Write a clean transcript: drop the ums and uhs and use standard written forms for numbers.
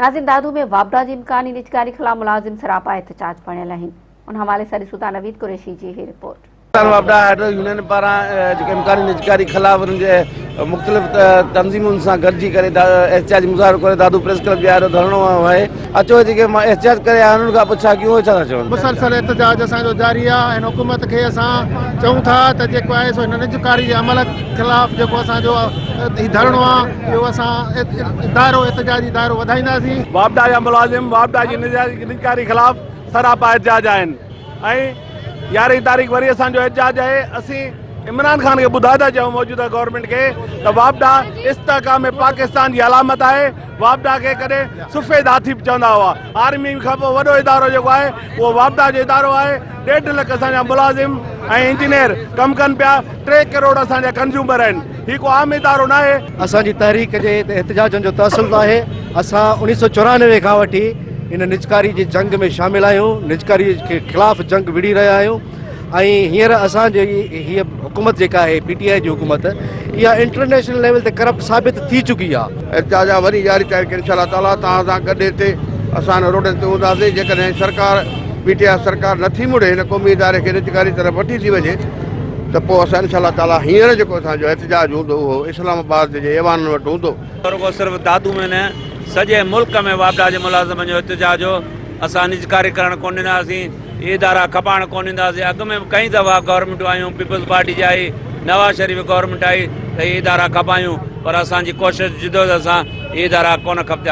ناظم دادو ۾ واپڊا جي امڪاني نجڪاري خلاف ملازم سراپا احتجاج بڻيل آهن. ان حوالي سان ڏسون ٿا نويد قريشي جي هي رپورٽ. پاڪستان واپڊا هائيڊرو يونين پاران جيڪي امڪاني نجڪاري خلاف انهن جي مختلف تنظيمن سان گڏجي ڪري احتجاجي مظاهرو ڪري دادو پريس ڪلب جي آڏو ڌرڻو هنيو آهي. اچو جيڪي احتجاج ڪري آيا آهن انهن کان پڇا ڪيون اهي ڇا ٿا چون. مسلسل احتجاج اسان جو جاري آهي هن حڪومت کي اسان چئون ٿا ته جيڪو آهي سو هن نجڪاري جي عمل خلاف جيڪو اسان جو هي ڌرڻو آهي اهو اسان دائرو احتجاجي دائرو وڌائينداسين. واپڊا جا ملازم واپڊا جي نجڪاري خلاف سراپا احتجاج آهن ۽ يارهين تاريخ وري اسان جو احتجاج آهي اسين عمران خان کي ٻڌائي ٿا چئون موجوده گورنمينٽ کي ته واپڊا استحڪام پاڪستان جي علامت آهي واپڊا کي ڪڏهن سفيد هاٿي به چوندا هئا آرمي کان پوء وڏو ادارو جيڪو آهي اهو واپڊا جو ادارو آهي ڏيڍ لک اسان جا ملازم ۽ انجنيئر ڪم ڪن پيا ٽي ڪروڙ اسان جا ڪنزيومر آهن هي ڪو عام ادارو ناهي. اسان جي تحريڪ جي احتجاجن جو تحصل آهي اسان اوڻيهه سو 94 کان وٺي ان نجڪاري جي جنگ ۾ شامل آهيون نجڪاري جي خلاف جنگ وڙهي رهيا آهيون ۽ هينئر اسان جي هيء حڪومت جيڪا آهي پي ٽي آء جي حڪومت اها انٽرنيشنل ليول تي ڪرپٽ ثابت ٿي چڪي آهي. احتجاج آ وري جاري تحريڪ انشاء الله تعالي توهان سان گڏ هتي اسان روڊن تي هونداسين جيڪڏهن سرڪار پي ٽي آء سرڪار نٿي مڙي هن قومي اداري کي نجڪاري طرف وٺي ٿي وڃي ته پوء اسان انشاء الله تعالي هينئر جيڪو اسان جو احتجاج هوندو اهو اسلام آباد جي ايوانن وٽ هوندو. رڳو صرف دادو ۾ نه سڄي ملڪ ۾ واپڊا جي ملازمن جو احتجاج هو اسان نجڪاري ڪرڻ ڪونه ڏينداسين اهي ادارا کپائڻ ڪونه ڏينداسين اڳ ۾ به ڪئين دفعا گورنمينٽون آيون پيپلز پارٽي جي آئي نواز شريف گورنمينٽ آئي ته اهي ادارا کپايون پر اسان جي ڪوشش جدوجهد سان اهي ادارا ڪونه کپجا.